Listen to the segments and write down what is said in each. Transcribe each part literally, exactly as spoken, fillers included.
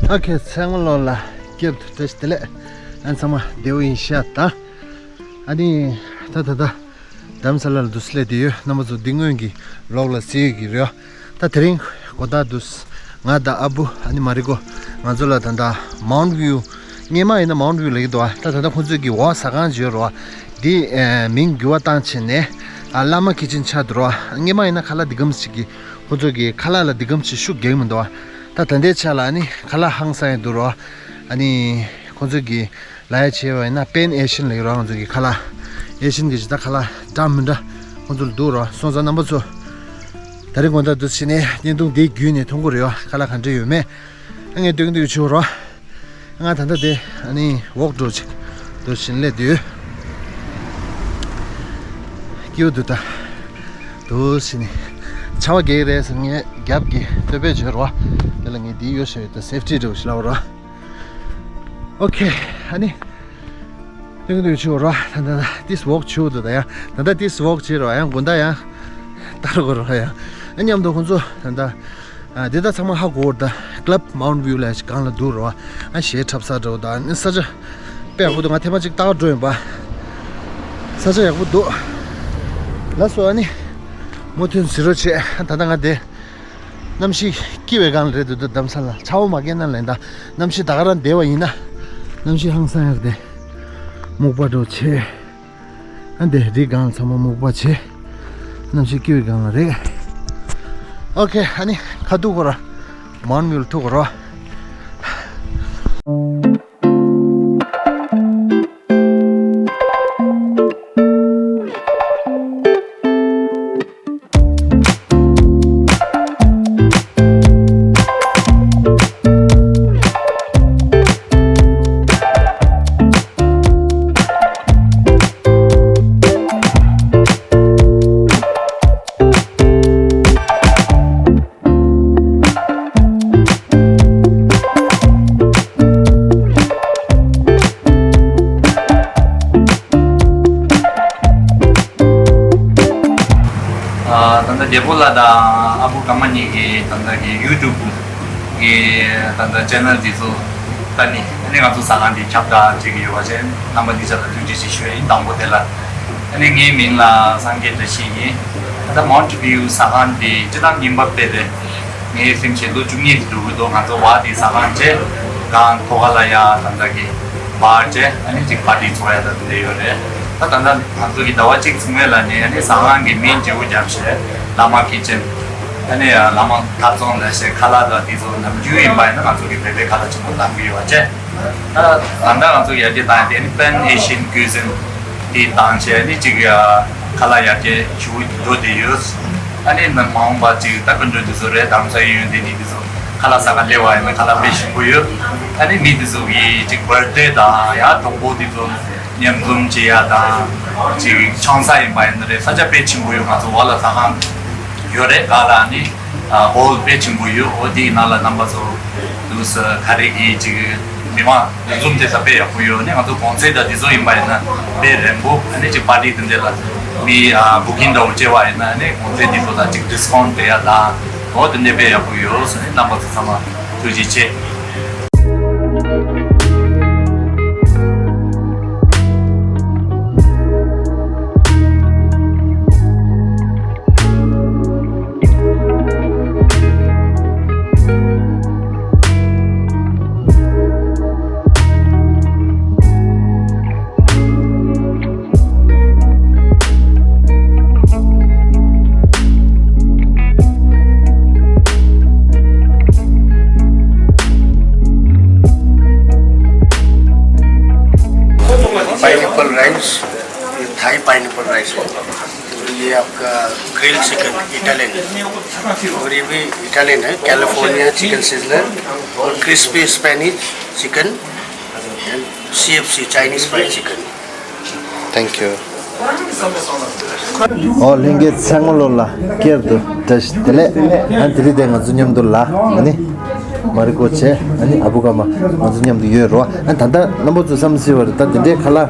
ཨོ་ཁེ། ཚང་མ་ལོ་ལ་སྐྱབས་དུ་བཀྲ་ཤིས་བདེ་ལེགས། ཨ་ཚང་མ་བདེ་པོ་ཡིན་ཤག་ད། ཨ་ནི་ད་ད་ད་དྷ་རམ་ས་ལ་ལ་འདུག་སེ་སླེབས་བསྡད་ཡོད། རྣམ་པ་ཚོ་འདི་སྔོན་གྱི་ལོག་ལ་གཟིགས་ཡོད་ཀྱི་རེད། ད་དེ་རིང་དགོང་དག་འདུག་ང་དང་ཨ་བུ་ཨ་ནི་མ་རི་ཀོ། ང་ཚོ་ལ་ད་ལྟ་མའུན་ཊི་ཝིའུ། སྔོན་མ་ཡིན་ན་མའུན་ཊི་ཝིའུ་ལབ་ཀྱི་འདུག་ད་ད་ལྟ་ཁོང་ཚོའི་གི་འོག་ཟ་ཁང་ཅིག་ཡོད་རེད་བ། འདི་ཨེ་མིང་འགྱུར་བ་བཏང་བྱས་ནས་ཨ་བླ་མ་ཁི་ཆན་ཆགས་འདུག་རེད་བ། སྔོན་མ་ཡིན་ན་ཁ་ལག་འདི་གམ་ཞིག་གི་ཁོང་ཚོ་གི་ཁ་ལག་ལ་འདི་གམ་ཞིག་ཤུགས་རྒྱག་གི་མི་འདུག་ད་ད་ལྟའི་ཆ་ལ་ཨ་ནི་ཁ་ལག་ཧང་སང་ཡང་འདུག་རེད་བ། ཨ་ནི་ཁོང་ཚོ་གི་ལ་ཡ་བྱས་པ་ཡིན་ན་པེན་ཨེ་ཤན་ལབ་ཀྱི་རེད་བ། ང་ཚོ་གི་ཁ་ལག་ཨེ་ཤན་གི་ཇི་ལྟར་ཁ་ལག་འདྲ་མི་འདྲ་ཁོང་ཚོ་ལ་འདུག་རེད་བ། སོང་ཙང་རྣམ་པ་ཚོ་ད་རིང་དགོང་དག་འདུག་སེ་བྱས་ནས་བརྙན་ཐུང་འདི་བརྒྱུད་ནས་མཐོང་གི་རེད་བ། ཁ་ལག་ག་འདྲ་ཡོད་མེད། ཨ་ངས་སྟོན་གྱི་འདུག་ཆུ་རོ། ང་ད་ལྟ་དེ་ཨ་ནི་ཝོག་འགྲོ་ཅིག་འགྲོ་བཞིན་སླེབས་དུས། སྐྱིད་པོ་འདུག་ད། འདུག་སེ་ནི་ཆར་པ་རྒྱག་གི་རེད་ཟེར། ངས་རྒྱབ་ཀྱི་སྟོད་པས་བྱོས་རོ། དེ་ལ་ངས་འདི་ཡོད་ཤོད་ཡོད་ད། སེབ་ཊི་འདྲ་བོ་ཞིག་ལབ་རོ། ཨོ་ཁེ། ཨ་ནི་སྟོན་གྱི་འདུག་ཆུ་རོ། ད་ད་ད་ཏིས་ཝོག་བྱེད་འདུག་ད་ཡ། ད་ད་ཏིས་ཝོག་བྱེད་རོ། ཡང་དགོང་དག་ཡང་ལྟ་རོགས་རོ་ཡ། ཨ་མཉམ་དུ་ཁོང་ཚོ་ད་ད། ཨ་འདི་ད་ཚང་མ་ཧ་གོ་བར་ད། ཀླབ་མའུན་ཊི་ཝིའུ་ལ་སྒང་ལ་འདུག་རོ། ཨ་གཞས་འཁྲབ་ས་འདྲ་བོ་ད། ཨ་ནི་ས་ཆ་དཔེ་ཡག་པོ་འདུག་ང་ཐེངས་མ་གཅིག་ལྟ་ག་འགྲོ་ཡིན་པ། ས་ཆ་ཡག་པོ་འདུག་ལགས་སོ། ཨ་ནི་མུ་མཐུད་གཟིགས་རོགས་བྱེད། ད་ལྟ་ང་དེ་གནམ་གཤིས་སྐྱིད་པའི་སྒང་ལ་རེད་འདུག་ད་དྷ་རམ་ས་ལ་ཆར་པ་མ་རྒྱག་ན་ལན་ད། གནམ་གཤིས་ད་ག་རང་བདེ་བ་ཡིན་ན། གནམ་གཤིས་ཧང་སང་ཡག་དེ། སྨུག་པ་འདྲ་བོ་བྱེད། ཨ་འདི་རི་སྒང་ཚང་མ་སྨུག་པ་བྱེད། གནམ་གཤིས་སྐྱིད་པའི་སྒང་ལ་རེད། ཨོ་ཁེ། ཨ་ནི་ཁ་ཐུག་གོ་ར། མའུན་ཊི་ཝིའུ་ལ་ཐུག་གོ་ར། ཨ་ད་ལྟ་རྒྱལ་པོ་ལགས་དང་ཨ་བུ་ཀརྨ་གཉིས་ཀྱི་ད་ལྟ་གི་ཡུ་ཊུབ་གི་ད་ལྟ་ཆེ་ནལ་འདི་ཚོ་ད་ནི་ཨ་ནི་ང་ཚོ་ཟ་ཁང་འདི་ཁྱབ་བསྒྲགས་བྱེད་ཀྱི་ཡོད་པ་བྱས། རྣམ་པ་འདི་ཚོ་ལ་ཐུགས་རྗེ་ཆེ་ཞུ་ཡ་ཡིན། དང་པོ་དེ་ལ་ཨ་ནི་ངའི་མིང་ལ་སངས་རྒྱས་བཀྲ་ཤིས་ཡིན། ད་ལྟ་མའུན་ཊི་ཝིའུ་ཟ་ཁང་འདི་སྤྱིར་བཏང་རྙིང་པ་དཔེ་རེད། ངའི་སེམས་ཤེས་ལོ་བཅུ་གཉིས་དེ་འགྲོ་གི་འདུག་ང་ཚོ་བ་དེ་ཟ་ཁང་བྱས། སྒང་ཐོག་ཁ་ལ་ཡ་ད་ལྟ་གི་བར་བྱས། ཨ་ནི་ཅིག་པར་ཊི་ཚོགས་ཡ་ད་དེ་འདྲ་ཡོད་རེད། ད་ད་ལྟ་ང་ཚོ་གི་ཟླ་བ་གཅིག་ཚུགས་མེད་ལ་ནི་ཨ་ནི་ཟ་ཁང་གི་མིང་བརྗེ་པོ་བརྒྱབ་བྱས། བླ་མ་ཁི་ཆན། ཨ་ནི་བླ་མ་ཐབ་ཚང་ལ་བྱས། ཁ་ལག་དང་དེ་ཚོ་ནམ་རྒྱུན་ཡིན་པ་ཡིན་ན་ང་ཚོ་གི་བོད་པའི་ཁ་ལག་ཆེན་པོ་བཏང་གི་ཡོད་པ་བྱས། ད་ད་ལྟ་ང་ཚོ་ཡར་རྒྱས་བཏང་ཡ་དེ་ནི་པེན་ཨེ་ཤི་ཡན་ཀུ་སིན་དེ་བཏང་བྱས་ནི་ཅིག་ཁ་ལག་ཡར་རྒྱས་ཞུ་འགྲོ་བསྡད་ཡོད། ཨ་ནི་ནི་མ་འོངས་པ་ཅིག་ད་སྐུ་མགྲོན་དེ་ཚོ་རེད། དྷ་རམ་ས་ཡོན་ཡོན་དེ་ནི་དེ་ཚོ་ཁ་ལག་ཟ་ག་སླེབས་པ་ཡིན་ན་ཁ་ལག་དཔེ་ཞིམ་པོ་ཡོད། ཨ་ནི་མི་དེ་ཚོ་གི་ཅིག་བར་ཐི་ཌེ་དང་ཡང་གྲོགས་པོ་དེ་ཚོ་མཉམ་འཛོམས་བྱེད་ཡ་དང་ཅིག་ཆང་ས་ཡིན་པ་ཡིན་ན་རེད། ས་ཆ་དཔེ་ཆེན་པོ་ཡོད། ང་ཚོ་བ་ལ་ཟ་ཁང་ཡོད་རེད། ག་ལ་ནི་ཧོལ་དཔེ་ཆེན་པོ་ཡོད། འོ་དེའི་ནང་ལ་རྣམ་པ་ཚོ་འདུག་སེ་ག་རེ་གི་ཅིག་མི་མང་འཛོམས་བྱེད་ས་དཔེ་ཡག་པོ་ཡོད། ཨ་ནི་ང་ཚོ་གོང་ཚད་དང་དེ་ཚོ་ཡིན་པ་ཡིན་ན་དཔེ་རན་པོ། ཨ་ནི་ཅིག་པར་ཊི་དེ་འདྲ་ལ་མི་བུ་ཀིང་འདྲ་བོ་བྱས་པ་ཡིན་ན་ཨ་ནི་གོང་ཚད་དེ་ཚོ་ལ་ཅིག་ཌི་སི་ཀའུན་ཊི་སྤྲད་ཡ་དང་འོ་དེ་འདྲ་དཔེ་ཡག་པོ་ཡོད་ཟེར་ནས་རྣམ་པ་ཚོ་ཚང་མ་ཐུགས་རྗེ་ཆེ། Pineapple rice, ये Thai pineapple rice है। ये आपका ग्रिल चिकन इटालियन, और ये भी इटालियन है, कैलिफोर्निया चिकन सिजलर और crispy Spanish chicken and CFC, Chinese fried chicken. Thank you. ཨོ་ལྷན་རྒྱས་ཚང་མ་ལོ་ལ་སྐྱབས་དུ་བཀྲ་ཤིས་བདེ་ལེགས། ཨ་དེ་རིང་དེ་ང་ཚོ་མཉམ་དུ་ལ་ཨ་ནི་མ་རི་ཀོ་བྱས། ཨ་ནི་ཨ་བུ་ཀརྨ་ང་ཚོ་མཉམ་དུ་ཡོད་རོ། ཨ་ད་ལྟ་རྣམ་པ་ཚོ་བསམ་སྲིད་པ་རེད། ད་དེ་འདྲའི་ཁ་ལག་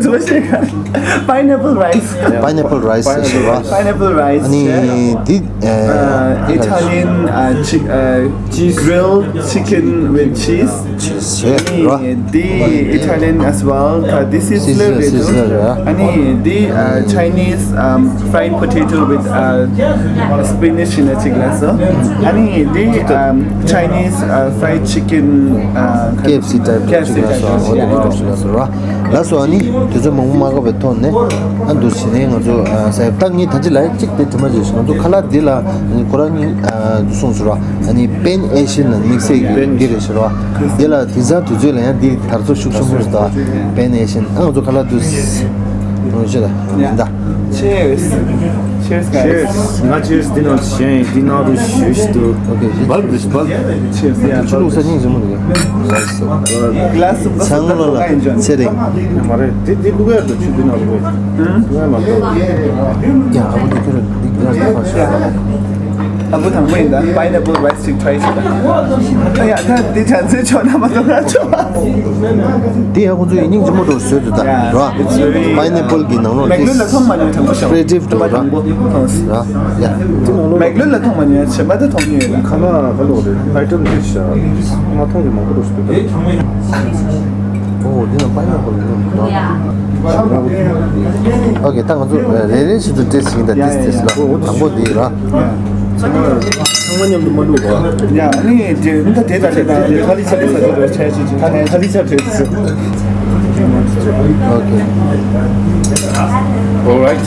ཚོ་ཞིག་pineapple rice. Pineapple rice ཟེར་བ། Pineapple rice ཨ་ནི་འདི་Italian uh, chi- uh, grilled chicken with cheese. Cheese རེད་བ། The Italian as well. Uh, this is Sizzler, Sizzler རེད། ཨ་ནི་the uh, Chinese um, fried potato with uh, spinach in a chiglaso. ཨ་ནི་the um, Chinese uh, fried chicken uh, K F C type chicken so. ཨོ་དེ་འདྲ་ཞིག་ལ་སོ་ར། ལགས་སོ། ཨ་ནི་དུས་ཚོད་མང་པོ་མ་འགོར་བའི་ཐོག་ནས་ཨ་འདུག་བྱས་ནས་ང་ཚོ་ཟ་ཡ་ད་ངས་ད་ཅི་ལ་གཅིག་དེ་དྲི་མ་བྱས་ཤིང་ང་ཚོ་ཁ་ལག་འདི་ལ་ཁོ་རང་གཉིས་འདུག་གསུངས་སོ་ར། ཨ་ནི་Pan Asian ལ་དམིགས་བསལ་གྱི་འདི་རེད་ཟེར་བ། འདི་ལ་དེང་སང་དུས་ཚོད་ལ་ཡང་འདི་དར་ཚོ་ཤུགས་ཆེན་པོ་རེད་ད། Pan Asian ཨ་ང་ཚོ་ཁ་ལག་འདུག་ཡོང་ཤེས་ལ་ཡིན་ད། Cheers. Cheers, guys. ང་cheers འདི་ནང་བཞིན་འདི་ནང་དུ་ཞུ་ཞུ་དུ། Okay. Bulb is bulb. Cheers. ཆུ་ལུག་ས་སྙིང་རྗེ་མོ་འདུག Glass of ཚང་ལོ་ལ་ཚེ་རིང་། མ་རེད་དེ་དེ་བླུག་ཡ་དུ་ཆུ་འདི་ནང་བླུག་ཡ། བླུག་ཡ་མ་གཏོགས། ཡ་ཨ་བུ་དེ་ཁྱོད་རང་འདི་glass དེ་ཕར་ཞོག་ཨ་བུ་དང་པོ་ཡིན་ད། Pineapple rice ཅིག་try བྱེད་ད། ཡ་ད་འདི་བྱ་ཚེ་ཆོག་ན་མ་གཏོགས་ང་ཆོག་དེ་ཡང་ཁོ་ཚོའི་སྙིང་རྗེ་མོ་འདྲ་བཟོས་འདུག་ད་ར། Pineapple གི་ནང་ལོགས་མེག་ལོ་ལ་ཐོང་མ་ཉོས་དྲང་པོ་ཤོག creative འདྲ་བོ་ར། དྲང་པོ་ཐོང་ཡ། མེག་ལོ་ལ་ཐོང་མ་ཉོས་ཡ་ཆེ་མ་ད་ཐོང་ཉོས་ཡོད་ལ། ཁ་ལག་ཁ་ལོག་རེད། item འདི་བྱ་ང་ཐོང་གི་མང་པོ་འདྲ་བཟོས་འདུག་ཨོ་འདི་ན་pineapple ཡོད་འདུག་ཨོ་ཁེ་ད་ང་ཚོ་རེ་རེ་བཞིན་དུ་taste བྱེད་ཀྱི་ད། taste taste ལ་དང་པོ་འདི་ར། ཚང་མ་མཉམ་དུ་མ་བླུགས་པ། ཡ་ནི་དེ་མི་ད་དེ་ད་དེ་ད་ཁ་ལི་ཆ་དེ་ས་དེ་ཆ་ཆ་ཆ་ཁ་ལི་ཆ་དེ་ས། Okay. All right.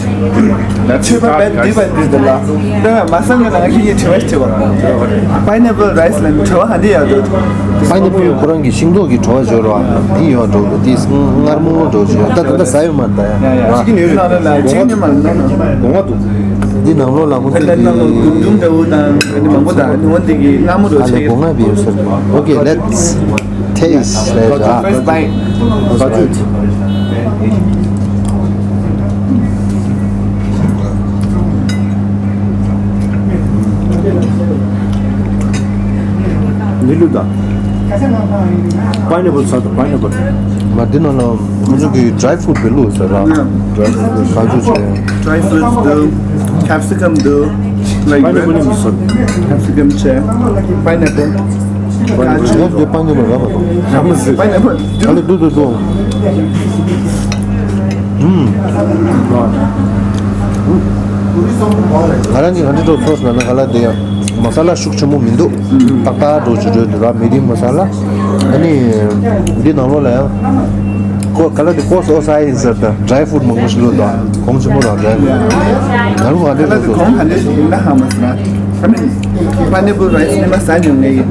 That's ཆོས་པ་བེད་འདི་བེད་འདི་འདི་ལ། ད་མ་སང་གི་ནང་ཁྱི་ཡི་དྲི་བ་དྲི་བ། Pineapple rice ལ་དྲི་བ་ཧ་འདི་ཡ་འདུག Pineapple ཁོ་རང་གི་ཤིང་ཏོག་གི་བྲོ་བ་སྦྱོར་བ་འདི་ཡོད་འགྲོ་འདི་མངར་མོ་འགྲོ་བྱེད་ད་ད་ད་ཟ་ཡོད་མ་ད་ཡ། ཡ་ཡ་ཡ། ཅིག་ནི་ཡོད་ན་ལ་ཅིག་ནི་མ་ལ་ན་ན། གོང་བ་འདུག་འདི་ནང་ལོགས་ལ་ཁོ་ཚོས་ཀྱི་ནང་ལོགས་དུམ་དུམ་འདྲ་བོ་དང་ནི་མང་པོ་དང་ནི་འོན་ཏེ་གི་མངར་མོ་འགྲོ་ཨ་ལས་བྱེད་ཀྱི། སྒོ་ང་བི་ཡོད་ཟེར་གི། Okay, let's taste. Let's First bite. འདི་ལུ་ད། Pineapple ཚ་ད། Pineapple མ་འདི་ནང་ལ་ཁོ་ཚོ་གི་dry fruit བི་ལུ་ཟེར་ར། Dry fruit ག་ཚོད་བྱས། Dry fruits འདུག capsicum འདུག like Pineapple ནི་མི་ཟ། Capsicum བྱས། Pineapple ང་ཚོ་པ་ཉོ་བ་ར་མ་གཏོགས། Pineapple ག་ལེ་འདུག་འདུག་འདུག་ཨུམ། ང་རང་གི་ག་འདྲ་འདྲ་ཚོགས་ན་ན་ག་ལ་དེ་ཡང་མ་ས་ལ་ཤུགས་ཆེན་པོ་མི་འདུག་ཏག་ཏག་འགྲོ་ཆུ་འགྲོ་འདུག་ར། medium མ་ས་ལ། ཨ་ནི་འདི་ནང་ལོགས་ལ་ཡང་ཁོ་ག་ལ་དེ་ཁོ་སོ་ས་ཡིན་ཟེར་ད། dry fruit མང་པོ་ཞིག་ལོ་ད། གོང་ཆེན་པོ་ར་dry fruit ང་རང་ག་འདྲ་འདྲ་ཚོགས། གོང་ག་འདྲ་ཞིག་ཡིན་ན་ཧ་མ་སི་ར། I mean pineapple rice ནི་མ་ས་ཉུང་ངེ་ཡིན།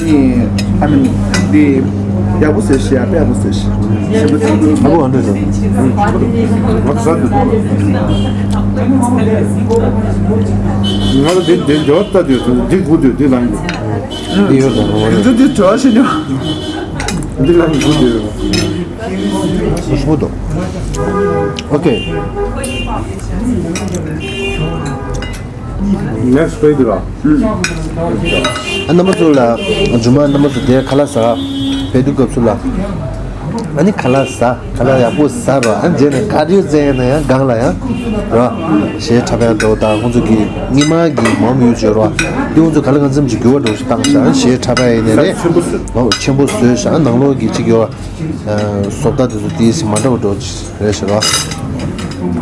ནི་I mean འདི་ཡག་པོ་བཟོས་ཤི། ཡག་པོ་ཡག་པོ་བཟོས་ཤི། ཞིམ་པོ་ཐུག་ཐུག་ཨ་བོ་ཨ་འདྲ་ཟེར། ང་ཟ་འདུག་ང་ལ་འདི་འདི་འཇོག་ལྟ་དུས་སུ་འདི་དགུ་དུས་འདི་ལངས་འདུག་འདི་ཡོད་དང་ངོ་རེད། འདི་འདི་འདྲ་ཞིག་ཉོ། འདི་ལངས་དགུ་དུས། ཞིམ་པོ་འདུག Okay. Next page ར། ཨ་རྣམ་པ་ཚོ་ལ་རྗེས་མ་རྣམ་པ་ཚོ་དེ་ཁ་ལག་ཟ་ཕེབས་དུས་སྐབས་སུ་ལ། ཨ་ནི་ཁ་ལག་ཟ་ཁ་ལག་ཡག་པོ་ཟ་ར། ཨ་རྗེས་ནས་cardio ཟེར་ན་ཡང་སྒང་ལ་ཡང་ར། གཞས་འཁྲབ་ཡག་འགྲོ་དང་ཁོང་ཚོ་གི་སྔོན་མ་གི་མང་མོས་བྱོས་ར། དེ་ཁོང་ཚོ་ག་ལ་གང་འཚམ་ཅིག་འགྱུར་བ་འགྲོ་ཞིག་བཏང་ཤག་གཞས་འཁྲབ་ཡག་ཡིན་ནའི་རེད། ཆེན་པོ་བཟོས་ཤག་ནང་ལོགས་ཀྱི་ཅིག་ཡོད། བཟོ་ལྟ་དེ་ཚོ་དེའི་ཞིག་མ་འདྲ་བ་འགྲོ་རེད་ཤག་ར།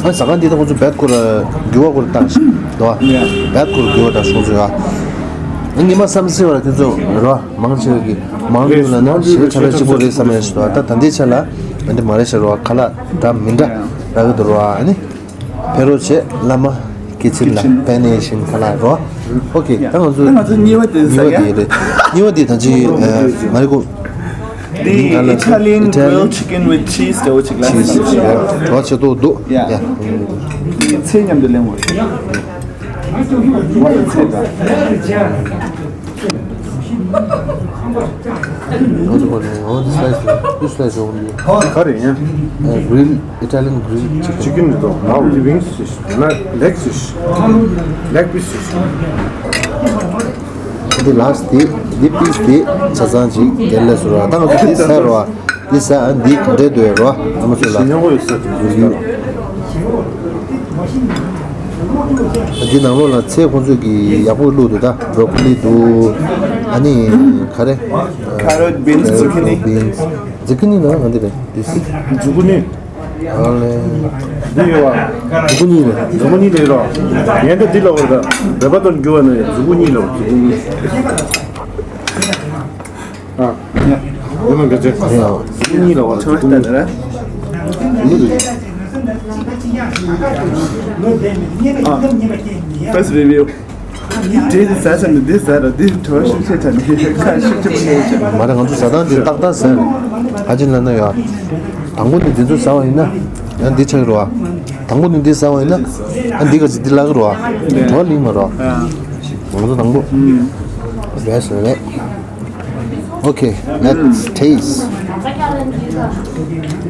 ཨ་ཟ་ཁང་འདི་ད་ཁོང་ཚོ་བེད་ཁོ་ར་འགྱུར་བ་ཁོ་ར་བཏང་ཤག་ར། བེད་ཁོ་ར་འགྱུར་བ་བཏང་ཤག་ཁོང་ཚོ་ཡ། ཉི་མ་བསམ་སྲིད་བར་དེ་ཚོ་རོ་མང་ཆེ་བ་གི་མང་ཉུང་ལ་ན་ཞེ་ཕྲ་ཕྲ་གཅིག་པོ་རེད་བསམ་ཡ་ཞིག་འདུག་ད་ད་ལྟའི་ཆ་ལ་ཨ་འདི་མ་རེད་ཤག་རོ། ཁ་ལག་འདྲ་མི་འདྲ་རག་གི་འདུག་རོ། ཨ་ནི་ཕེ་རོ་ཆེ་བླ་མ་ཀི་ཆིན་ལ་པེ་ནེ་ཤིང་ཁ་ལག་རོ། ཨོ་ཁེ། ད་ང་ཚོ་ད་ང་ཚོ་གཉིས་པ་དེ་གཉིས་པ་ཟ་དེ་རེད། གཉིས་པ་དེ་ད་ཅི་ང་རེ་གོ། འདི་Italian grilled chicken with cheese འདྲ་བོ་ཅིག་ལ། ཆིས་ཡ་གྲོགས་ཆེ་ཏོག་འདུག་ཡ། ཡ། འདི་ཚལ་མཉམ་དུ་ལེན་དགོས། ང་ཚོ་ཚལ་དང་། ང་ཚོ་གོ་ནས་འོ་འདི་སི་ལའི་སི་འདི་སི་ལའི་སི་འོ་འདི། ག་རེ་ཡིན། Grill Italian grill chicken རེད་དོ། ལའོ་འདི་ཝིང་སི་ལེག་སི་ལེག་པིས་སི། འདི་ལགས་འདི་འདི་པིས་འདི་ཆ་ཚང་ཅིག་དེ་ལས་སུ་ར་ད་ང་ཚོ་འདི་ཟ་ར་བ་འདི་ཟ་འདི་ག་འདྲས་འདུག་ར་ཨ་མ་ཚོ་ལ་ཞི་ཉོ་གོ་ཡོད་ས་འདི་ནང་ལོགས་ལ་ཚལ་ཁོང་ཚོས་ཀྱི་ཡག་པོ་བླུགས་འདུག་ད་བྷྲོ་ཀོ་ལི་འདུག་ཨ་ནི་ག་རེ། Carrot, beans, zucchini. Beans. Zucchini ན་ག་འདི་རེད། འདི་སི། ཛུ་ཀུ་ནི། ཨ་ལེ། འདི་ཡོད་བ། ཛུ་ཀུ་ནི་རེད། ཛུ་ཀུ་ནི་ལས་རོ། ཡན་ཏ་འདི་ལ་བར་ད་རེ་པ་དོན་རྒྱུ་བ་ནི་ཛུ་ཀུ་ནི་ལ་ཛུ་ཀུ་ནི། ཨ། ཡོད་མ་འགའ་ཅན། ཛུ་ཀུ་ནི་ལ་བར་ཛུ་ཀུ་ནི། ཨ། First review. འདི་ཟ་ས་ནི་འདི་ཟ་ར་འདི་བྲོ་ཤིག་ཤེས་ཆ་ནི་ཁ་ཤིག་ཅི་མི་ཤེས་ཆ། མ་རེད། ང་ཚོ་ཟ་སྟངས་འདི་ཏག་ཏག་ཟ་རེད། ཨ་ཅི་ལ་ན་ཡོད། དང་པོ་ནི་འདི་ཚོ་ཟ་བ་ཡིན་ན་ཡང་འདི་ཆགས་རོ། དང་པོ་ནི་འདི་ཟ་བ་ཡིན་ན་ཨ་འདི་ག་ཚོད་འདི་ལག་རོ། བྲོ་ལིང་མ་རོ། ང་ཚོ་དང་པོ་རེད་ཟེར་རེད། Okay, let's taste.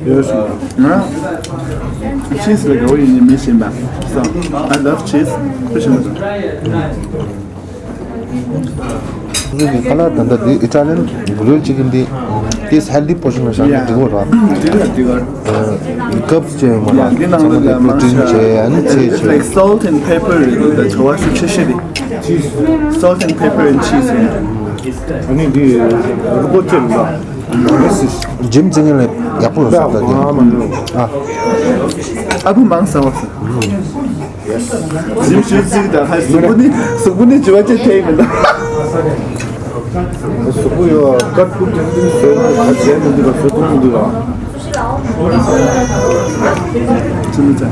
Yes. Huh? Cheese like oh you miss him back. So I love cheese. Fish and ཁ་ལག་ད་ལྟ་འདི་Italian grilled chicken འདི་ཏིས་healthy portion ལ་བཞག་ན་འགྲིག་གོ་ར། འགྲིག་ག་འགྲིག་ག་ཀབ་ཅེས་མ་ལ་འདི་ནང་ལ་protein ཅེས་ཨ་ནི་ཚལ་ཅེས། Like salt and pepper རེད་ད་བྱ་བ་ཤུགས་ཆེ་ཤེས་རེད། Salt and pepper and cheese རེད། ཨ་ནི་འདི་རུ་པོ་ཅེས་ལ། ཇིམ་ཅིག་ལ་ཡག་པོ་ཡོད་ས་ད་དེ། ཨ་བུ་མང་ས་བ་ས། ཇིམ་ཞུ་ཚིག་དང་ཧ་གཟུགས་པོ་ནི་གཟུགས་པོ་ནི་ཇི་བ་ཅེ་ཐེ་མི་འདུག་གཟུགས་པོ་ཡོད་ཀར་ཀུར་ཏིང་ཏིང་བཟོས་ན་ད་བྱས་མི་འདུག་ག་བཟོ་ཐུབ་མི་འདུག་ག་ཅི་མི་ཚ།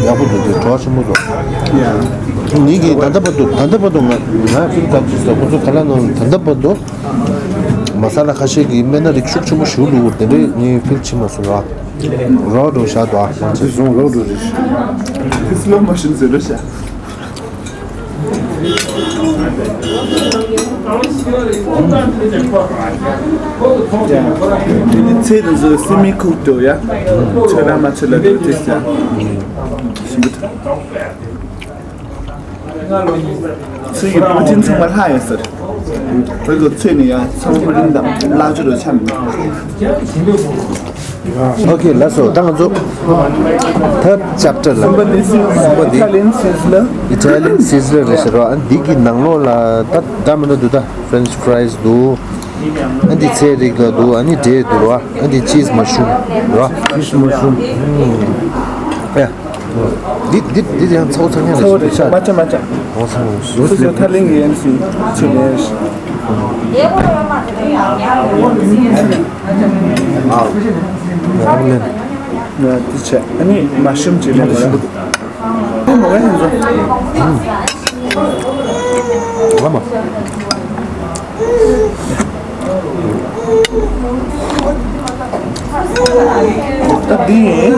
ཡག་པོ་འདུག་དེ་བྲོ་བ་ཆེན་པོ་འདུག་ཡ། ནི་གི་ད་ལྟ་བར་དུ་ད་ལྟ་བར་དུ་ང་ང་ཕིལ་ད་ཅི་ཟེར་ཁོ་ཚོ་ག་ལ་ནང་ད་ལྟ་བར་དུ། མ་ས་ལ་ཁ་ཤས་ཀྱིས་སྨན་སྣ་རིགས་ཤུགས་ཆེན་པོ་ཞིག་བླུགས་དེ་འདྲས་ངས་ཕིལ་ཕྱིན་མ་སོང་ར། རོ་འགྲོ་བཞག་འདུག་ཨ། ང་ཚོས་བཟུང་རོ་འགྲོ་རེད། སི་ལོ་མོ་ཤན་ཟེར་རོ་བཞག་ཚེ་དུ་བཟོ་སི་མི་ཁུག་ཏོ་ཡ། ཆོས་ར་མ་ཆོས་ལ་འགྲོ་དེ་ཟ། ཞིམ་པོ་ཐོན། ཚོས་ཀྱི་པོ་ཏིན་ཚང་མ་ལྷག་ཡོད་ཟེར། བོད་ཀྱི་ཚོས་ནི་ཡང་ཚང་པོ་ཏིན་དང་ལྷག་ཆུ་རུ་ཆམ། Okay ལགས་སོ། ད་ང་ཚོ་third chapter ལ། གསུམ་པ་འདི་གསུམ་པ་འདི་Italian Sizzler. Italian Sizzler རེད་ཟེར་བ། ཨ་འདི་གི་ནང་ལོགས་ལ་ད་ད་མི་འདྲ་འདུག་ད་French fries འདུག་ཨ་འདི་ཚལ་རིགས་ལ་འདུག་ཨ་ནི་འབྲས་འདུག་ར། ཨ་འདི་cheese mushroom ར། Cheese mushroom. ཡ། འདི་འདི་འདི་ཡང་ཚ་བོ་ཚ་ཉག་རེད། ཚ་བོ་རེད། མ་ཆ་མ་ཆ། འོ་ཚ་བོ། སོ་སོ་ཐ་ལིང་གི་ཡན་སུ་ཆེ་ལེ། ཨ། ཡ་ལེ། ཡ་འདི་ཆེ། ཨ་ནི་མ་ཤུམ་ཆེ་ལེ་མ་ལེ། འདི་མོ་ག་ཡིན་ཚོ། ཨ་མ། ད་འདི་ཡིན།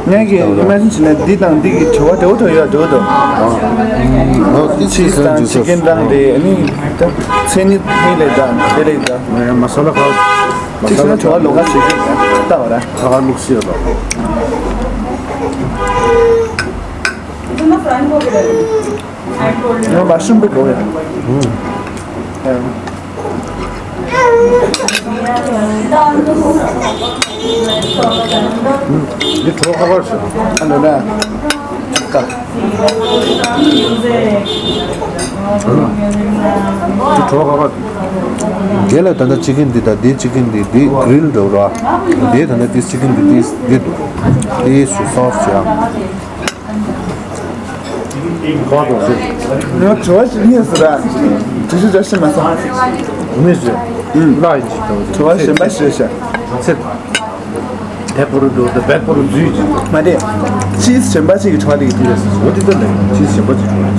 ངས་ཀྱི་ཨི་མེ་ཇིན་བྱས་ན་འདི་དང་འདི་གི་བྲེལ་བ་འདྲ་བོ་འདྲ་ཡོད་འདྲ་བོ་འདུག་ཨ་འདི་ཆིས་དང་ཅི་ཀན་དང་དེ་ཨ་ནི་ད་ཚན་ནི་ཧེ་ལེ་དང་དེ་ལེ་དང་། མ་ས་ལ་ཁ་ཅི་ཟེར་ན་བྲེལ་བ་ལོག་ག་བྱེད་ཀྱི་ད་བ་ར། ཁ་ཁ་ལུག་སི་ཡོད་དོ། ང་མ་ཤུམ་པོ་གོ་ཡ། འདི་གྲོགས་ཁ་པར་ཞིག་ཨ་ནི་ན། ཀ་འདི་གྲོགས་ཁ་པར། དེ་ལ་ད་ལྟ་ཅི་ཀིན་འདི་དང་འདི་ཅི་ཀིན་འདི་འདི་གྷི་རིལ་འདྲ་བོ་ར། དེ་ད་ལྟ་འདི་ཅི་ཀིན་འདི་འདི་འདི་འདུག་འདི་སུ་སོ་སི་ཡ། གོ་དང་ཟེར། ང་དྲི་བ་ཞིག་རྙེད་སོང་ར། དྲི་ཤོག་ཅག་ཤི་མ་སོང་། མི་ཟེར། ལ་ཡིན་ཅིག་དང་། དྲི་བ་གཞན་པ་ཞིག་བྱ། ཚེ། དེ་པོ་རུ་འགྲོ་དེ་བེད་པོ་རུ་འཛུལ་ཅིག་དང་། མ་རེད། ཆིས་གཞན་པ་ཞིག་གི་དྲི་བ་ལ་ཡིན་དུས། འོ་དེ་ལྟ་ནས་ཆིས་གཞན་པ་ཞིག་དྲི་བ་ལ།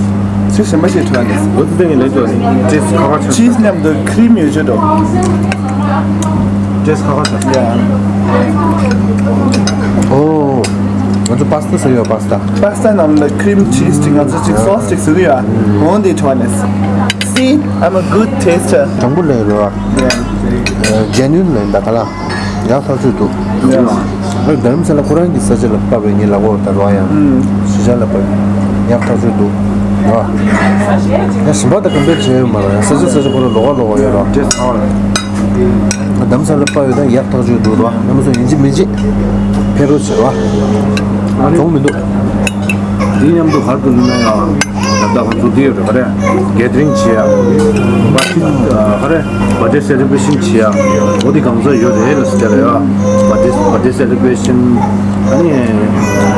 ཆིས་གཞན་པ་ཞིག་དྲི་བ་ལ། འོ་དེ་ལྟ་ནས་ལས་དོ་ནི་ཆིས་ཁ་བ་ཆ། ཆིས་མཉམ་དུ་ཁི་རིམ་ཡོད་ཆོད་དོ། ཏེས་ཁ་ཁ་ས། ཡ། ཨོ། ང་ཚོ་པ་སྟ་ཟེར་ཡོད། པ་སྟ། པ་སྟ་ནང་ལ་ཁི་རིམ་ཆིས་ཅིག་ང་ཚོ་ཅིག་སོ་སི་ཅིག་ཟེར་གི་ཡོད། འོན་ཏེ་ཁྲོ་ནས། See, I'm a good taster. དྲང་པོ་ལས་རོ། ཡ། ཇེ་ནུན་ལས་ད་ག་ལ། ཡག་ཐག་ཆོད་འདུག་ཡ། ཨ་རྡ་རམ་ས་ལ་ཁོ་རང་གི་ས་ཆ་ལ་བབས་པའི་ངའི་ལ་གོ་ད་རོ་ཡང་། ཨུམ། གཞིས་ཆགས་ལ་བབས། ཡག་ཐག་ཆོད་འདུག་རོ། ཡ་ཞིམ་པ་དང་ཀམ་པེར་བྱས་ཡོད་མ་རོ། ཡང་ས་ཆ་ས་ཆ་ཁོ་རང་ལོགས་ཀ་ལོགས་ཀ་ཡོད་རོ། ཏེས་ཁ་བ་ལ། རྡ་རམ་ས་ལ་པ་ཡོད་ད་ཡག་ཐག་ཆོད་འདུག་རོ། ཡང་མ་སོང་ཡིན་གཅིག་མིན་གཅིག་ཕེབས་རོགས་བྱེད་རོ། ཨ་ནི་རྫོང་མི་འདུག་དེའི་མཉམ་དུ་གར་དུ་ལུས་ན་ཡང་ད་ལྟ་ང་ཚོ་འདི་ཡོད་རེད། ག་རེ་གེ་ཐ་རིང་བྱེད་ཡ། པར་ཊི་ག་རེ་བར་ཐི་ཌེ་སེ་ལེ་བྷ་རེ་ཤན་བྱེད་ཡ། འོ་དེ་གང་ཟག་ཡོད་རེད་ལ་ཟེར་ལ་ཡ། བར་ཐི་བར་ཐི་ཌེ་སེ་ལེ་བྷ་རེ་ཤན། ཨ་ནི་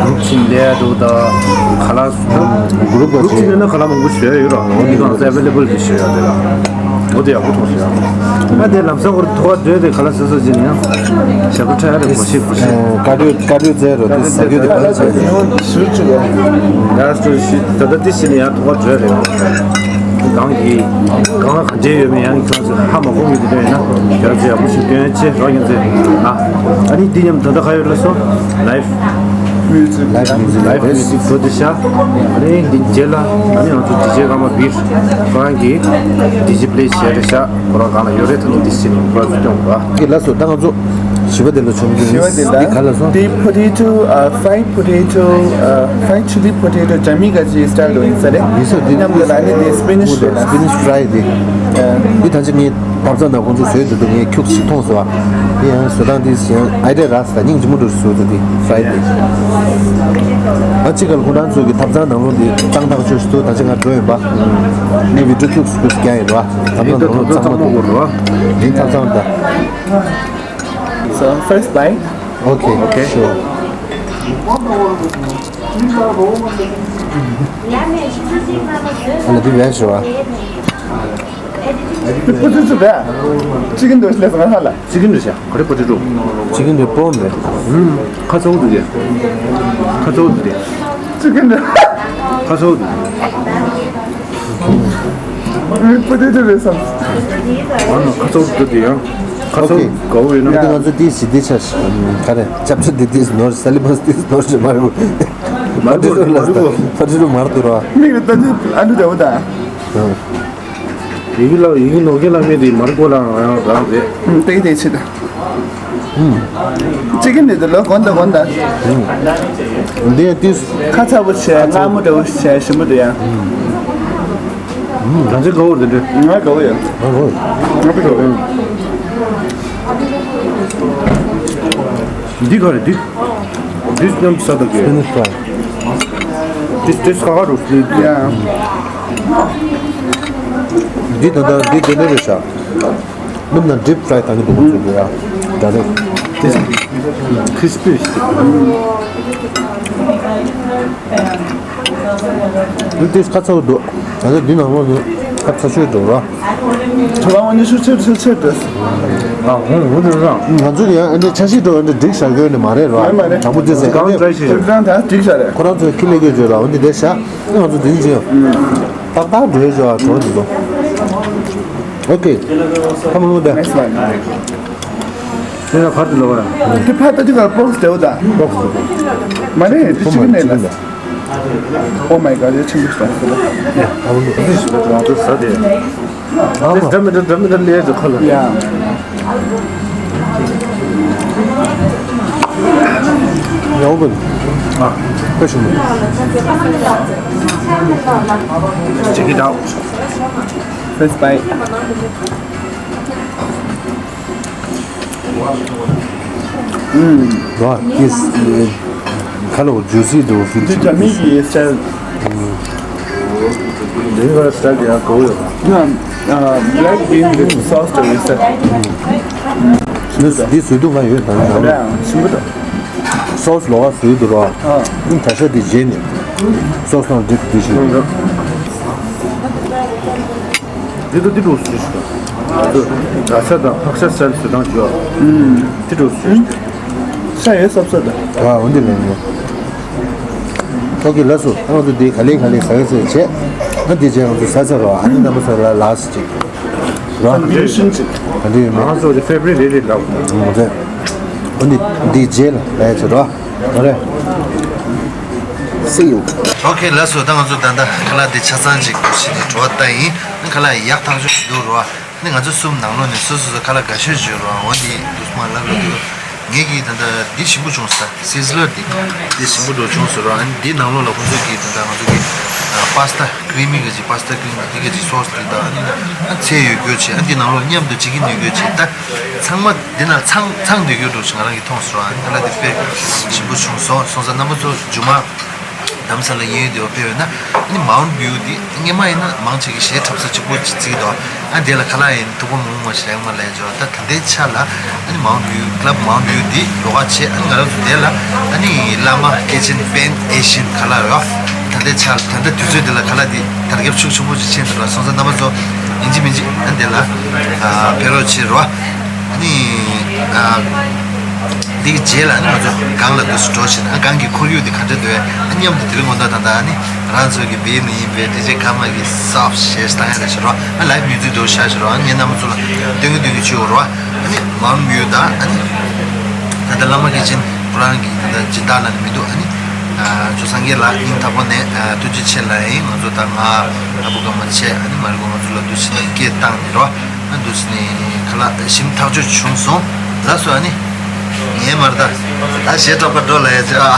གུ་རུབ་ཅིག་ལས་འགྲོ་ད་ག་ལ་གུ་རུབ་གུ་རུབ་ཅིག་ལས་ན་ག་ལ་མང་པོ་ཞིག་ཡོད་ར། འོ་དེ་གང་ཟག་ཨ་ཝེ་ལེ་བལ་དེ་ཞིག་ཡོད་རེད་ལ། འོ་དེ་ཡག་པོ་མཐོང་ཤག་ཨ་དེ་ལམ་སང་ཁོར་ཐོག་བགྲོད་དེ་ག་ལ་ཟེར་ཟེར་གྱིན་ཡང་ཞབས་བྲོ་འཁྲབ་ཡ་རེད། གོ་ཤེས་གོ་ཤེས། ཀར་ཌི་ཡོ་ཀར་ཌི་ཡོ་རྩེ་རོ་དེ་ཟ་རྒྱུ་དེ་ག་ལ་ཟ་རྒྱུ། ཡང་ད་ལྟ་དེ་ཞིག་ནས་ཡང་ཐོག་བགྲོད་རེད། གང་གི་གང་ལ་ག་འདྲས་ཡོད་མེད་ཡང་ཁྱོད་ཚོ་ཧ་མ་གོ་གི་དེ་འདྲ་ཡིན་ན་ཁྱོད་ཚོ་ཡག་པོ་ཞིག་སྟོན་ཡ་ཆེ་རོགས་ཡིན་ཚེ། ཨ་ཨ་ནི་དེ་མཉམ་ད་ལྟ་ག་ཡོད་ལ་སོ། ལའེབ། ལའེབ་མིའུ་ཟིག་ལའེབ་མིའུ་ཟིག་བཟོ་དེ་ཤ། ཨ་ནི་འདི་རྗེས་ལ་ཨ་ནི་ང་ཚོ་ཌི་ཇེ་ཀརྨ་བིར་ཁོ་རང་གིས་ཌི་ཇེ་པི་ལེ་བྱས་རེད་ཤག་ཁོ་རང་གང་ལ་ཡོད་རེད་ད་ནི་འདི་ཕྱིན་ཁོ་རང་ཚོ་སྐྱོང་དགོས། ཨ་ལགས་སོ། ད་ང་ཚོ་བཞི་པ་དེ་ལ་བྱོན་གྱི་ཡིན། བཞི་པ་དེ་ལ་འདི་ག་ལ་སོང་། དེ་པོ་ཏེ་ཊོ། ཨ། ཕ་རའེ་ཌི་པོ་ཏེ་ཊོ། ཨ། ཕ་རའེ་ཌི་ཆི་ལི་པོ་ཏེ་ཊོ་རྒྱ་མི་ག་ཅིག་སི་ཊལ་ལོ་ཡིན་ས་རེད། ཡིན་ས་རེད། མཉམ་དུ་ལ་ནི་དེ་སི་པི་ནིཤ་རེད། སི་པི་ནིཤ་ཕ་རའེ་དེ། ཨ། འདི་ད་ཅི་ངས་ཐབ་ཚང་ནང་ཁོང་ཚོ་བཟོས་འདུག་འདུག་ངས་ཁྱུག་ཅིག་མཐོང་སོང་། ཨ། དེ་ཡང་བཟོ་སྟངས་དེ་ཡང་ཨའི་ཌི་ཡ་རག་སོང་། སྙིང་རྗེ་མོ་འདུག་བཟོ་ཚོ་དེ་ཕ་རའེ་དེ། ཨ་ཅི་ག་ལ་ཁོང་རང་ཚོ་གི་ཐབ་ཚང་ནང་ལོགས་འདི་གཙང་ཐག་ཆོད་སུ་ད་ཅི་ང་འགྲོ་ཡིན་པ། ངས་བི་ཌི་ཡོ་ཁྱུག་ཅིག་ཁྱུག་ཅིག་རྒྱག་ཡིན་རོ། ཨ། ཐབ་ཚང་ནང་ལོགས་གཙང་མ་འདུག་རོ། འདི་ཐབ་ཚང་ད། So, first bite. Okay, okay, sure. ཨ་ལ་དེ་བས་ཞུ་བ། པོ་ཏེ་ཊོ་རེད། ཅི་ཀིན་འདྲ་ཞིག་ལས་སོང་ཧ་ལ། ཅི་ཀིན་འདྲ་ཞིག་ག་རེ་པོ་ཏེ་ཊོ། ཅི་ཀིན་འདྲ་པོ་མེད། ཁ་ཚ་བོ་འདུག་གས། ཁ་ཚ་བོ་འདུག་གས། ཅི་ཀིན་འདྲ། ཁ་ཚ་བོ་འདུག་གས། པོ་ཏེ་ཊོ་རེད་བསམ། ཨ་ན་ཁ་ཚ་བོ་འདུག་གས་ཡང་། ཁ་ཚ་བོ་དགའ་བོ་ཡོད་ན། ང་ཚོ་ཏིས་ཞི་བདེ་ཆ་ཞིག་ག་རེ་ཅབ་ཆ་འདི་ཏིས་ནོར་ས་ལི་མ་ཏིས་ནོར་ཞིག་མ་རེད། མ་རེད་མ་རེད། པོ་ཏེ་ཊོ་མར་དུ་ར། མིག་རེ་ལྟ་དུས་ཨ་ལུ་འདྲ་བོ་དང་། ཡི་གེ་ལ་ཡི་གེ་ནོར་སྐད་ལ་མེད་དེ་མར་ཀོ་ལ་རང་རང་རེད། ཨུམ། དེ་གི་དེ་ཆེ་ད། ཨུམ། ཅི་ཀིན་འདི་དུ་ལོ་གོན་ད་གོན་ད། ཨུམ། འདི་ཏིས། ཁ་ཚ་པོ་བྱས་མངར་མོ་འདྲ་བོ་བྱས་ཞིམ་པོ་འདུག་ཡ། ཨུམ། ང་ཚོའི་དགའ་བོ་རེད་འདྲ། ང་དགའ་བོ་ཡ། ཨ་ཧོ། ང་དགའ་བོ། འདི་ག་རེད་འདི། འདི་མཉམ་དུ་ཟ་དགོས། Finish fry. འདི་འདི་ཁ་ཁ་རུ་སི། ཡ། འདི་ད་ལྟ་འདི་དེ་འདྲ་རེད་ཤག་སྣུམ་ནང་ཌིབ་ཕ་རའི་བཏང་གི་འདུག་ཁོ་ཚོས་ཡ། ད་རེད། ཁི་རི་སི་པི་ཞིག་འདི་ཁ་ཚ་བོ་འདུག་ད་ལྟ་འདི་ནང་ལོགས་ནི་ཁ་ཚ་ཤོས་འདུག་ར། ཁྱོད་རང་འོ་ནི་ཤུ་ཆེར་ཤུ་ཆེར་འདུག་ཨ་ཧོ་ཧོ་འདུག་ར། ང་ཚོ་ཡང་ཨ་འདྲ་ཆ་ཤས་འགྲོ་ཨ་འདྲ་སྒྲིག་བཞག་གི་ཡོད་ནི་མ་རེད་ར། མ་རེད་མ་རེད། དྲང་པོ་བརྗེད་ཟེར་གང་ཨ་འདྲ་ཞིག་ཁྱོད་རང་ད་སྒྲིག་བཞག་རེད། ཁོ་རང་ཚོས་ཁྱི་ལས་དགོས་བརྗོད་ལ་འོ་འདི་འདྲ་བཞག་ང་ཚོ་འདི་འདྲ་ཡོད། ཏག་ཏག་འགྲོ་ཡོད་བརྗོད་ལ་གྲོགས་འདི་ཚོ། ཨོ་ཁེ། ཁ་མ་ལོ་ད། དེ་ལ་ཕར་དུ་ལོ་ར། དེ་ཕར་ལྟ་དུས་ཀར་པོག་སི་དེའུ་ད། པོག་སི་དེའུ། མ་རེད་དེ་ཅི་གི་མེད་ལ། Oh my god, ཡ་ཆེན་པོ་ཞིག་དང་ཟེར་ལ། ཨ་བོ་ལོ། འདི་ཞིག་ལ་ང་ཚོ་ཟ་དེ། ཨ་མ། འདྲ་མི་འདྲ་འདྲ་མི་འདྲ་ལས་ཀྱི་ཁ་ལ། ཡ། ཡ་བོ་བོ། ཨ། ཁ་ཤུ་མོ། Check it out. First bite. ཨུམ། རོ། ཡེས། ཁ་ལོ་ཇུ་སི་འདུག་ཕིལ། འདི་རྒྱ་མི་གི་སི་ཊལ། འདི་བ་སི་ཊལ་ཡང་གོ་ཡོད། ཡང་། Black bean with sauce འདུག་ཡོད་ས། འདི་འདི་བཟོས་འདུག་ང་ཡོད་དང་ཡང་། ར་ཞིམ་པོ་འདུག་སོ་སི་ལོགས་ཀ་བཟོས་འདུག་རོ། ཨ། ཨུམ། ད་ཤ་འདི་རྗེས་ནས། སོགས་དང་འགྲིག་འདི་ཞིག་འདི་ཏུ་འདི་འགྲོ་སུ་ཞིག་ག་ས་དང་ཕག་ཤ་སལ་སུ་དང་ཅོ་འདི་འགྲོ་སུ་ཞིག་ས་ཡོད་སབ་ས་དང་། ཨ་འོ་འདི་ལས་ངོ་། ཨོ་ཀེ་ལགས་སོ། ཨ་ང་ཚོ་འདི་ག་ལེ་ག་ལེ་ཟ་གི་ཟེར་བྱས། ཨ་འདི་བྱས་ང་ཚོ་ཟ་ཚར་རོ། ཨ་ནི་རྣམ་པ་ཚོ་ལ་ལགས་སོ་ཅིག་རོ། ཨ་འདི་ཡོད་མེད། ཨ་འདི་ཡོད་མེད། ང་ཚོ་ཕེབ་རི་རེད་རེད་ལགས། ཨོ་ཙེ། ཨ་འདི་འདི་རྗེས་ལ་ལས་ཚོ་རོ། ཨོ་རེད། See you. ཨོ་ཀེ་ལགས་སོ། ད་ང་ཚོ་ད་ལྟ་ཁ་ལག་འདི་ཆ་ཚང་ཅིག་བྱས་ནས་བྲོ་བ་ལྟ་ཡིན། ཁ་ལག་ཡག་ཐག་ཆོད་ཅིག་འདུག་རོ། ནི་ང་ཚོ་གསུམ་ནང་ལོགས་ནས་སོ་སོ་སོ་ཁ་ལག་དགའ་ཤོས་བརྗོད་རོགས་འོ་ནི་འདུག་མ་ལབ་ལ་འདུག་ངེད་ཀྱིས་ད་ལྟ་འདི་ཞིམ་པོ་བྱུང་ས་སི་ཛི་ལར་འདི་འདི་ཞིམ་པོ་འགྲོ་བྱུང་ཟེར་རོགས། ཨ་ནི་འདི་ནང་ལོགས་ལ་ཁོང་ཚོ་གིས་ད་ལྟ་ང་ཚོ་གི་པ་སི་ཏ་ཀི་རི་མི་གི་ཅིག་པ་སི་ཏ་ཀི་རི་མི་འདི་གི་ཅིག་སོ་སི་འདི་དང་ཨ་ནི་ཨ་ཚལ་ཡོད་རྒྱུ་ཅིག་ཨ་འདི་ནང་ལོགས་མཉམ་དུ་ཅིག་གི་ནུས་རྒྱུ་ཅིག་ད་ཚང་མ་འདི་ན་ཚང་ཚང་འདུས་རྒྱུ་འགྲོ་ཞིག་ང་རང་གིས་མཐོང་ཟེར་རོགས། ཨ་ནི་ཁ་ལག་འདི་དཔེ་ཞིམ་པོ་བྱུང་སོང་སོང་ཙང་རྣམ་པ་ཚོ་རྒྱུ་མ། རྡ་རམ་ས་ལ་ཡིན་ཡོད་དེ་བ་ཕེབས་ཡོད་ན་ཨ་ནི་མའུན་ཊ་བིའུ་དེ་སྔས་མ་ཡིན་ན་མང་ཆེ་གི་གཞས་འཁྲབ་ས་གཅིག་པོ་གཅིག་བརྩིས་འདུག་ཨ་དེ་ལ་ཁ་ལག་ཡིན་ཐུག་པ་མོག་མོག་ཞིག་ཡང་མ་ལས་འཇོག་ད་ད་ལྟའི་ཆ་ལ་ཨ་ནི་མའུན་ཊ་བིའུ་ཀླབ་མའུན་ཊ་བིའུ་དེ་ལོགས་ཀ་བྱས། ཨ་ནི་ང་རང་ཚོ་དེ་ལ་ཨ་ནི་བླ་མ་སྐྱེས་ཆེན་པེན་ཨེ་ཤི་ཡན་ཁ་ལག་རེད་བ། ད་ལྟའི་ཆ་ལ་ད་ལྟ་དུས་ཚོད་འདི་ལ་ཁ་ལག་དེ་དར་ཁྱབ་ཤུགས་ཆེན་པོ་ཞིག་ཕྱིན་འདུག་ར། སོང་ཙང་རྣམ་པ་ཚོ་ཡིན་གཅིག་མིན་གཅིག་ཨ་ནི་དེ་ལ་ཕེབས་རོགས་བྱེད་རོགས། ཨ་ནི་ཨ། འདིའི་རྗེས་ལ་ནི་ང་ཚོ་སྒང་ལ་འདུག་སེ་འགྲོ་བཞིན། ཨ་སྒང་གི་ཁོར་ཡུག་འདི་ག་འདྲ་འདུག་ཨ་མཉམ་དུ་དེ་རིང་དགོང་དག་ད་ལྟ་ཨ་ནི་རང་ཚོ་གི་བེད་མི་ཡིན་པའི་ཌི་ཇེ་ཀརྨ་གི་སོབ་ཤེས་བཏང་ཡ་རེད་ཤག་རོ། ཨ་ལའིབ་མིའུ་ཛིག་འདུག་ཤག་ཤག་རོ། ཨ་ངས་རྣམ་པ་ཚོ་ལ་སྟོན་གི་སྟོན་གི་བཅུག་རོ། ཨ་ནི་མའུན་ཊ་བིའུ་དང་ཨ་ནི་ད་ལྟ་བླ་མ་སྐྱེས་ཆེན་ཁོ་རང་གི་ད་ལྟ་སྦྱིན་བདག་ལ་ནི་མི་འདུག་ཨ་ནི་ཇོ་སངས་རྒྱས་ལགས་སྙིང་ཐག་པ་ནས་ཐུགས་རྗེ་ཆེ་ལབ་ཡིན། ང་ཚོ་ད་ང་ཨ་བུ་ཀརྨ་བྱས། ཨ་ནི་མ་རི་ཀོ་ང་ཚོ་ལ་འདུག་སེ་ནས་སྐད་བཏང་ནས་རོ། ཨ་འདུག་སེ་ནས་ཁ་ལག་ཞིམ་ཐག་ཆོད་བྱུང་སོང་། ལགས་སོ། ཨ་ནི་ངའི་མར་ད་ད་གཞས་འཁྲབ་པར་འགྲོ་ལ་ཡ་ཅི་ཨ་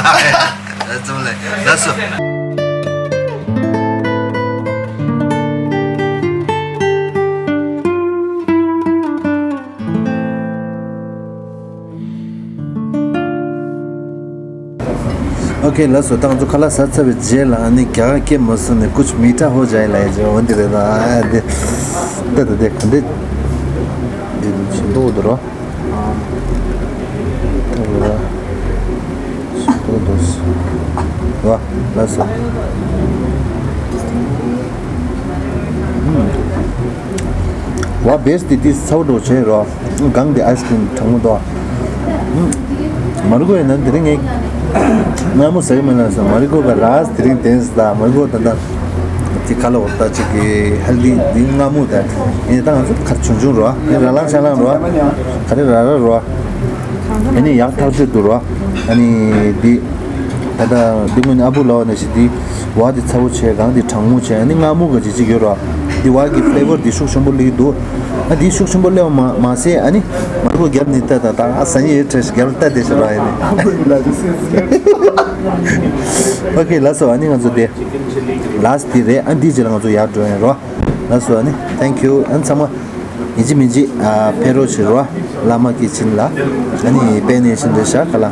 ཙམ་ལས་ལགས་སོ། ཨོ་ཁེ་ལགས་སོ། ད་ང་ཚོ་ཁ་ལག་ཟ་ཚར་བའི་རྗེས་ལ་ཨ་ནི་རྒྱ་གར་སྐད་མ་གསུངས་ནས་ཀུཆ་མི་ཐ་ཧོ་ཇའི་ལབ་ཡ་ཅིག་འོ་འདི་རེད། ད་ཨ་འདི་ད་ད་འདི་ག་འདི་འདི་ཞིམ་པོ་འདུག་རོ། ད་འདི་ཞིམ་པོ་འདུག་རོ། ལགས་སོ། ཨུམ། ཝ་བེ་སི་ཏི་ཏི་ཚ་བོ་འགྲོ་བྱས་རོ། གང་དེ་ཨའི་སི་ཀྲིམ་གྲང་མོ་དོ། ཨུམ། མ་རི་ཀོ་ཡིན་ན་དེ་རིང་ངས་མངར་མོ་ཟ་གི་མེད་ལ་ཟ། མ་རི་ཀོ་ག་ར་དེ་རིང་དེན་ཟ། མ་རི་ཀོ་ད་ད་ཅིག་ག་ལ་འོ་ད་ཅིག་གི་ཧེལ་དི་འདི་མངར་མོ་ད་ཡིན། ད་ང་ཚོ་ཁར་ཆུང་ཆུང་རོ། ཡིན་ར་ལང་ཤ་ལང་རོ། ག་རེ་ར་ར་རོ། ཨ་ནི་ཡག་ཐག་ཆོད་འདུག་རོ། ཨ་ནི་འདི། ད་ལྟ་འདི་སྔོན་ཨ་བུ་ལོ་ནས་ཤི་འདི་བ་འདི་ཚ་བོ་བྱས། གང་འདི་གྲང་མོ་བྱས། ཨ་ནི་མངར་མོ་ག་ཅིག་ཅིག་ཡོད་རོ། འདི་བ་གི་ཕི་ལེ་ཝར་འདི་ཤུགས་ཆེན་པོ་སླེབས་འདུག་ཨ་འདི་ཤུགས་ཆེན་པོ་སླེབས་མ་མ་ཟད་ཨ་ནི་མ་རི་ཀོ་རྒྱབ་ནི་ད་ད་ད་ཨ་ཟ་ཉེ་ཡོད་ཁྲེ་ཤི་རྒྱབ་ལ་ལྟ་དེ་ཤི་རོ། ཨ་ནི་ཨོ་ཁེ་ལགས་སོ། ཨ་ནི་ང་ཚོ་དེ་ལ་སི་ཊི་དེ་རེད། ཨ་འདི་རྗེས་ལ་ང་ཚོ་ཡར་འགྲོ་ཡིན་རོ། ལགས་སོ། ཨ་ནི་ཐེང་ཁྱུ། ཨ་ནི་ཚང་མ་ཡིན་གཅིག་མིན་གཅིག་ཨ་ཕེབས་རོགས་བྱེད་རོ། བླ་མ་སྐྱེས་ཆེན་ལ་ཨ་ནི་པེན་ཨེ་ཤི་ཡན་རེད་ཤག་ག་ལ།